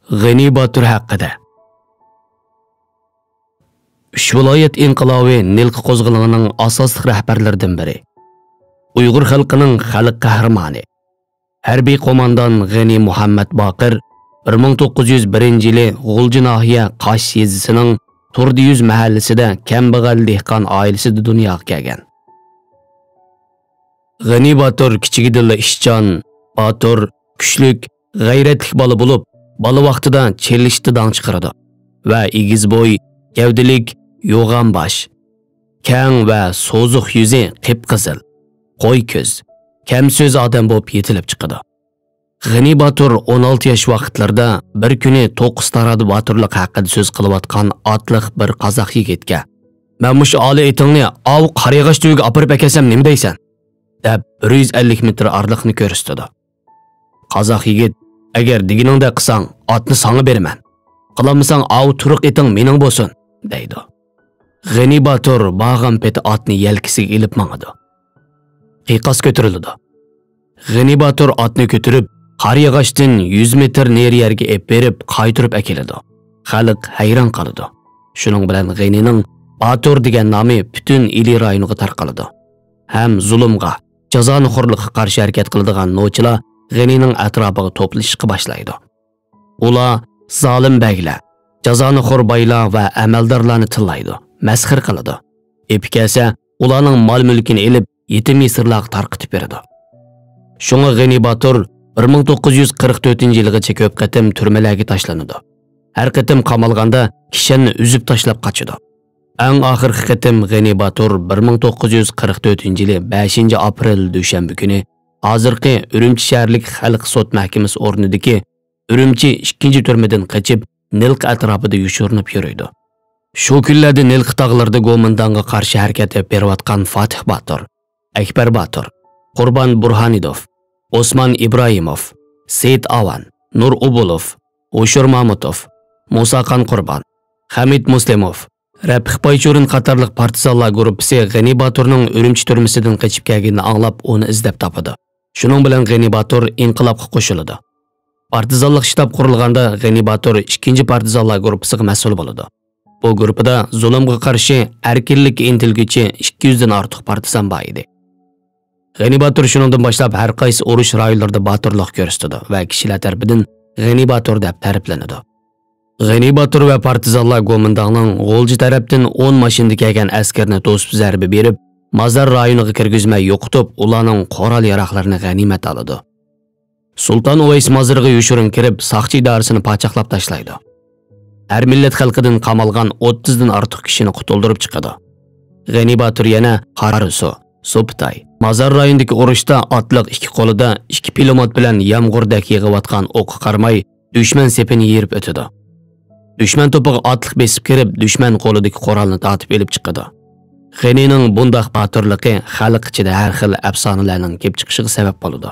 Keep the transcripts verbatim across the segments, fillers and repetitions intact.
غېنى باتۇر ھەققىدە. ئۈچ ۋىلايەت ئىنقىلابى نىلقا قوزغىلىڭىنىڭ ئاساسلىق رەھبەرلىرىدىن بىرى. ئۇيغۇر خەلقىنىڭ خەلق قەھرىمانى، ھەربىي قوماندان غېنى مۇھەممەد باقىر بىر مىڭ توققۇز يۈز بىرىنچى يىلى غۇلجا ناھىيە قاش يېزىسىنىڭ تۇردى يۈز مەھەللىسىدە كەمبەغەل دېھقان ئائىلىسىدە دۇنياغا كەلگەن. غېنى باتۇر كىچىكىدىنلا ئىشچان، باتۇر، كۈچلۈك، غەيرەتلىك بالا بولۇپ، بالا ۋاقتىدا چېلىشتا داڭ چىقىرىدۇ ۋە ئېگىز بوي، گەۋدىلىك، يوغان باش، كەڭ ۋە سوزۇق يۈزى قىپقىزىل، قوي كۆز، كەم سۆز ئادەم بولۇپ يېتىلىپ چىقىدۇ. غېنى باتۇر ئون ئالتە ياش ۋاقىتلىرىدا بىر كۈنى توققۇز تارادا باتۇرلۇق ھەققىدە سۆز قىلىۋاتقان ئاتلىق بىر قازاق يىگىتكە، «مەن مۇشۇ ئالىي ئېتىڭنى ئاۋۇ قارىياغاچ تۈۋىگە ئاپىرىپ ئەكەلسەم نېمە دەيسەن؟» دەپ، بىر يۈز ئەللىك مېتىر ئارىلىقنى كۆرسىتىدۇ. قازاق يىگىت، «ئەگەر دېگىنىڭدەك قىلساڭ، ئاتنى ساڭا بېرىمەن. قىلالمىساڭ، ئاۋۇ تۇرۇق ئېتىڭ مېنىڭ بولسۇن» دەيدۇ. غېنى باتۇر بارغان پېتى ئاتنى يەلكىسىگە ئېلىپ ماڭىدۇ. قىيقاس كۆتۈرۈلىدۇ. غېنى باتۇر ئاتنى كۆتۈرۈپ، قارىياغاچتىن يۈز مېتىر نېرى يەرگە ئېلىپ بېرىپ، قايتۇرۇپ ئەكېلىدۇ. خەلق ھەيران قالىدۇ. شۇنىڭ بىلەن غېنىنىڭ باتۇر دېگەن نامى پۈتۈن ئىلى رايونىغا تارقىلىدۇ. ھەم زۇلۇمغا، جازانىخورلۇققا قارشى ھەرىكەت قىلىدىغان نوچىلار غېنىنىڭ ئەتراپىغا توپلىشىشقا باشلايدۇ. ئۇلار زالىم بەگلەر، جازانىخور بايلار ۋە ئەمەلدارلارنى تىللايدۇ، مەسخىرە قىلىدۇ. ئېپى كەلسە، ئۇلارنىڭ مال-مۈلكىنى ئېلىپ، يېتىم-يېسىرلارغا تارقىتىپ بېرىدۇ. شۇڭا غېنى باتۇر بىر مىڭ توققۇز يۈز قىرىق تۆتىنچى يىلغىچە كۆپ قېتىم تۈرمىلەرگە تاشلىنىدۇ. ھەر قېتىم قامالغاندا، كىشەننى ئۈزۈپ تاشلاپ قاچىدۇ. ئەڭ ئاخىرقى قېتىم غېنى باتۇر بىر مىڭ توققۇز يۈز قىرىق تۆتىنچى يىلى بەشىنچى ئاپرېل، دۈشەنبە كۈنى، ھازىرقى ئۈرۈمچى شەھەرلىك خەلق سوت مەھكىمىسى ئورنىدىكى ئۈرۈمچى ئىككىنچى تۈرمىدىن قېچىپ، نىلقا ئەتراپىدا يوشۇرۇنۇپ يۈرىدۇ. شۇ كۈنلەردە نىلقا تاغلىرىدا گومىنداڭغا قارشى ھەرىكەت ئېلىپ بېرىۋاتقان فاتىھ باتۇر، ئەكبەر باتۇر، قۇربان بۇرھانىدوف، ئوسمان ئىبراھىموف، سېيىت ئاۋان، نۇر ئوبۇلوف، ھوشۇر مامۇتوف، مۇساخان قۇربان، خەمىت مۇسلىموف، رەپىق بايچۇرىن قاتارلىق پارتىزانلار گۇرۇپپىسى غېنى باتۇرنىڭ ئۈرۈمچى تۈرمىسىدىن قېچىپ كەلگىنىنى ئاڭلاپ، ئۇنى ئىزدەپ تاپىدۇ. شۇنىڭ بىلەن غېنى باتۇر ئىنقىلابقا قوشۇلىدۇ. پارتىزانلىق شتاب قۇرۇلغاندا، غېنى باتۇر ئىككىنچى پارتىزانلار گۇرۇپپىسىغا مەسئۇل بولىدۇ. بۇ گۇرۇپپىدا زۇلۇمغا قارشى ئەركىنلىككە ئىنتىلگۈچى ئىككى يۈزدىن ئارتۇق پارتىزان بار ئىدى. غېنى باتۇر شۇنىڭدىن باشلاپ ھەر قايسى ئۇرۇش رايونلىرىدا باتۇرلۇق كۆرسىتىدۇ ۋە كىشىلەر تەرىپىدىن غېنى باتۇر دەپ تەرىپلىنىدۇ. غېنى باتۇر ۋە پارتىزانلار گومىنداڭنىڭ غۇلجا تەرەپتىن ئون ماشىنىدا كەلگەن ئەسكەرنى توسۇپ زەربە بېرىپ، مازار رايونىغا كىرگۈزمەي يوقىتىپ، ئۇلارنىڭ قورال-ياراغلىرىنى غەنىيمەت ئالىدۇ. سۇلتان ئۇۋەيس مازىرىغا يوشۇرۇن كىرىپ، ساقچى ئىدارىسىنى پاچاقلاپ تاشلايدۇ. ھەر مىللەت خەلقىدىن قامالغان ئوتتۇزدىن ئارتۇق كىشىنى قۇتۇلدۇرۇپ چىقىدۇ. غېنى باتۇر يەنە قارارسۇ، سۇپىتاي، مازار رايونىدىكى ئۇرۇشتا ئاتلىق ئىككى قولىدا ئىككى پىلىموت بىلەن يامغۇردەك يېغىۋاتقان ئوققا قارىماي، دۈشمەن سېپىنى يېرىپ ئۆتىدۇ. دۈشمەن توپىغا ئاتلىق بېسىپ كىرىپ، دۈشمەن قولىدىكى قورالنى تارتىپ ئېلىپ چىقىدۇ. غېنىنىڭ بۇنداق باتۇرلۇقى خەلق ئىچىدە ھەر خىل ئەپسانىلەرنىڭ كېلىپ چىقىشىغا سەۋەب بولىدۇ.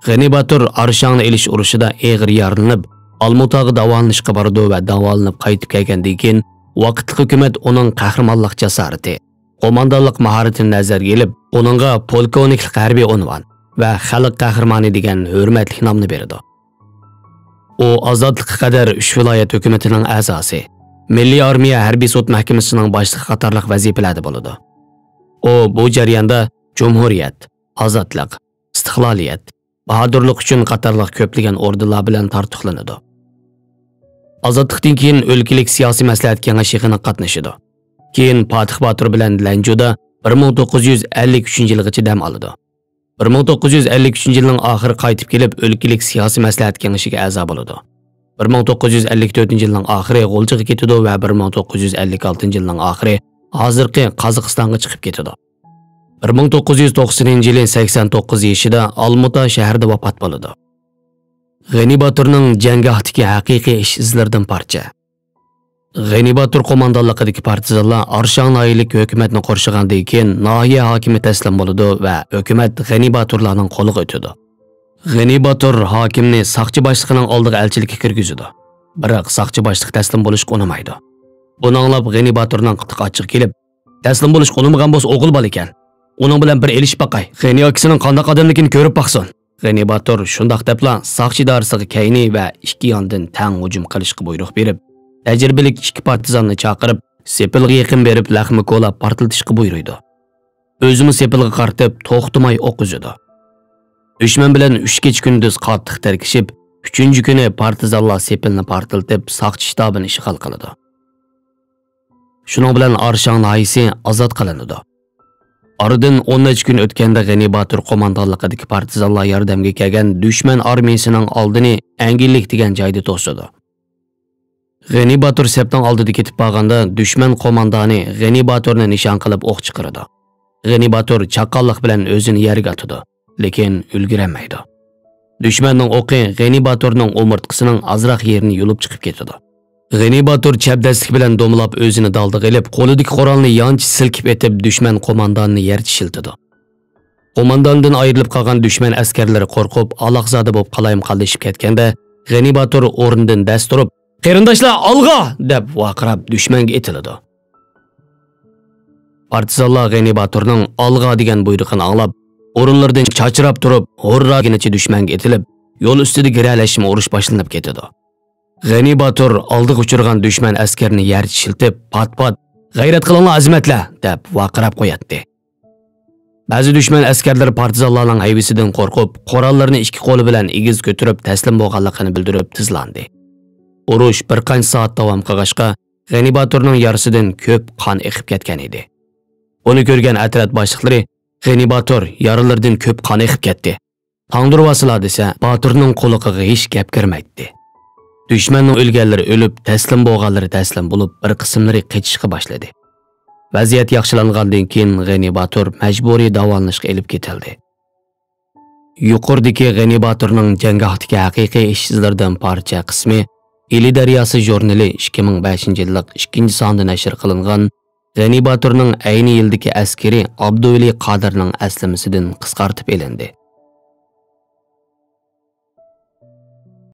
غېنى باتۇر ئارشاڭنى ئېلىش ئۇرۇشىدا ئېغىر يارىلىنىپ، ئالمۇتاغا داۋالىنىشقا بارىدۇ ۋە داۋالىنىپ قايتىپ كەلگەندىن كېيىن، ۋاقىتلىق ھۆكۈمەت ئۇنىڭ قەھرىمانلىق جاسارىتى، قوماندانلىق ماھارىتىنى نەزەرگە ئېلىپ، ئۇنىڭغا پولكوۋنىكلىق ھەربىي ئۇنۋان ۋە خەلق قەھرىمانى دېگەن ھۆرمەتلىك نامنى بېرىدۇ. ئۇ ئازادلىققا قەدەر ئۈچ ۋىلايەت ھۆكۈمىتىنىڭ ئەزاسى، مىللىي ئارمىيە ھەربىي سوت مەھكىمىسىنىڭ باشلىقى قاتارلىق ۋەزىپىلەردە بولىدۇ. ئۇ بۇ جەرياندا جۇمھۇرىيەت، ئازادلىق، ئىستىقلالىيەت، باھادۇرلۇق ئۈچۈن قاتارلىق كۆپلىگەن ئوردېنلار بىلەن تارتۇقلىنىدۇ. ئازادلىقتىن كېيىن ئۆلكىلىك سىياسىي مەسلىھەت كېڭەش يىغىنىغا قاتنىشىدۇ. كېيىن پاتىخ باتۇر بىلەن لەنجۇدا بىر مىڭ توققۇز يۈز ئەللىك ئۈچىنچى يىلغىچە دەم ئالىدۇ. بىر مىڭ توققۇز يۈز ئەللىك ئۈچىنچى يىلنىڭ ئاخىرى قايتىپ كېلىپ، ئۆلكىلىك سىياسىي مەسلىھەت كېڭىشىگە ئەزا بولىدۇ. بىر مىڭ توققۇز يۈز ئەللىك تۆتىنچى يىلنىڭ ئاخىرى غۇلجىغا كېتىدۇ ۋە بىر مىڭ توققۇز يۈز ئەللىك ئالتىنچى يىلنىڭ ئاخىرى ھازىرقى قازاقىستانغا چىقىپ كېتىدۇ. بىر مىڭ توققۇز يۈز توقسىنىنچى يىلى سەكسەن توققۇز يېشىدا ئالمۇتا شەھىرىدە ۋاپات بولىدۇ. غېنى باتۇرنىڭ جەڭگاھتىكى ھەقىقىي ئىش ئىزلىرىدىن پارچە. غېنى باتۇر قوماندانلىقىدىكى پارتىزانلار ئارشاڭ ناھىيەلىك ھۆكۈمەتنى قورشىغاندىن كېيىن، ناھىيە ھاكىمى تەسلىم بولىدۇ ۋە ھۆكۈمەت غېنى باتۇرلارنىڭ قولىغا ئۆتىدۇ. غېنى باتۇر ھاكىمنى ساقچى باشلىقىنىڭ ئالدىغا ئەلچىلىككە كىرگۈزىدۇ. بىراق ساقچى باشلىقى تەسلىم بولۇشقا ئۇنىمايدۇ. بۇنى ئاڭلاپ، غېنى باتۇرنىڭ قاتتىق ئاچچىقى كېلىپ، «تەسلىم بولۇشقا ئۇنىمىغان بولسا ئوغۇل بالا ئىكەن. ئۇنىڭ بىلەن بىر ئېلىشىپ باقاي. غېنى ئاكىسىنىڭ قانداق ئادەملىكىنى كۆرۈپ باقسۇن. غېنى باتۇر شۇنداق دەپلا ساقچى ئىدارىسىغا كەينى ۋە ئىككى ياندىن تەڭ ھۇجۇم قىلىشقا بۇيرۇق بېرىپ، تەجرىبىلىك ئىككى پارتىزاننى چاقىرىپ، سېپىلغا يېقىن بېرىپ لەخمە كولاپ پارتلىتىشقا بۇيرۇيدۇ. ئۆزىمۇ سېپىلغا قارىتىپ توختىماي ئوق ئۈزىدۇ. دۈشمەن بىلەن ئۈچ كېچە كۈندۈز قاتتىق تىركىشىپ، ئۈچىنچى كۈنى پارتىزانلار سېپىلنى پارتلىتىپ ساقچى شتابىنى ئىشغال قىلىدۇ. شۇنىڭ بىلەن ئارشاڭ ناھىيىسى ئازاد قىلىنىدۇ. ئارىدىن ئون نەچچە كۈن ئۆتكەندە غېنى باتۇر قوماندانلىقىدىكى پارتىزانلار ياردەمگە كەلگەن دۈشمەن ئارمىيىسىنىڭ ئالدىنى ئەنگىللىك دېگەن جايدا توسىدۇ. غېنى باتۇر سەپنىڭ ئالدىدا كېتىپ بارغاندا، دۈشمەن قوماندانى غېنى باتۇرنى نىشان قىلىپ ئوق چىقىرىدۇ. غېنى باتۇر چاققانلىق بىلەن ئۆزىنى يەرگە ئاتىدۇ، لېكىن ئۈلگۈرەلمەيدۇ. دۈشمەننىڭ ئوقى غېنى باتۇرنىڭ ئومۇرتقىسىنىڭ ئازراق يېرىنى يۇلۇپ چىقىپ كېتىدۇ. غېنى باتۇر چەبدەسلىك بىلەن دومىلاپ ئۆزىنى دالدىغا ئېلىپ، قولىدىكى قورالنى يانچە سىلكىپ ئېتىپ، دۈشمەن قوماندانىنى يەر چىشلىتىدۇ. قومانداندىن ئايرىلىپ قالغان دۈشمەن ئەسكەرلىرى قورقۇپ، ئالاقزادە بولۇپ قالايمىقانلىشىپ كەتكەندە، غېنى باتۇر ئورنىدىن دەس تۇرۇپ، «قېرىنداشلار، ئالغا!» دەپ ۋارقىراپ دۈشمەنگە ئېتىلىدۇ. پارتىزانلار غېنى باتۇرنىڭ «ئالغا» دېگەن بۇيرۇقىنى ئاڭلاپ، ئورۇنلىرىدىن چاچراپ تۇرۇپ، ھۇررا دېگىنىچە دۈشمەنگە ئېتىلىپ، يول ئۈستىدە گىرەلەشمە ئۇرۇش باشلىنىپ كېتىدۇ. غېنى باتۇر ئالدىغا ئۇچرىغان دۈشمەن ئەسكىرىنى يەر چىشلىتىپ، «پات-پات، غەيرەت قىلىڭلار، ئەزىمەتلەر!» دەپ ۋارقىراپ قوياتتى. بەزى دۈشمەن ئەسكەرلىرى پارتىزانلارنىڭ ھەيۋىسىدىن قورقۇپ، قوراللىرىنى ئىككى قولى بىلەن ئېگىز كۆتۈرۈپ، تەسلىم بولغانلىقىنى بىلدۈرۈپ تېزلاندى. ئۇرۇش بىر قانچە سائەت داۋام قىلغاچقا، غېنى باتۇرنىڭ يارىسىدىن كۆپ قان ئېقىپ كەتكەن ئىدى. بۇنى كۆرگەن ئەترەت باشلىقلىرى، «غېنى باتۇر، يارىلىرىدىن كۆپ قان ئېقىپ كەتتى. تاڭدۇرۇۋالسىلا» دېسە، باتۇرنىڭ قۇلىقىغا ھېچ گەپ كىرمەيتتى. دۈشمەننىڭ ئۆلگەنلىرى ئۆلۈپ، تەسلىم بولغانلىرى تەسلىم بولۇپ، بىر قىسىملىرى قېچىشقا باشلىدى. ۋەزىيەت ياخشىلانغاندىن كېيىن، غېنى باتۇر مەجبۇرىي داۋالىنىشقا ئېلىپ كېتىلدى. يۇقىرىدىكى غېنى باتۇرنىڭ جەڭگاھتىكى ھەقىقىي ئىش-ئىزلىرىدىن پارچە قىسمى ئىلى دەرياسى ژۇرنىلى ئىككى مىڭ بەشىنچى يىللىق ئىككىنچى سانىدا نەشر قىلىنغان غېنى باتۇرنىڭ ئەينى يىلدىكى ئەسكىرى ئابدۇۋەلى قادىرنىڭ ئەسلىمىسىدىن قىسقارتىپ ئېلىندى.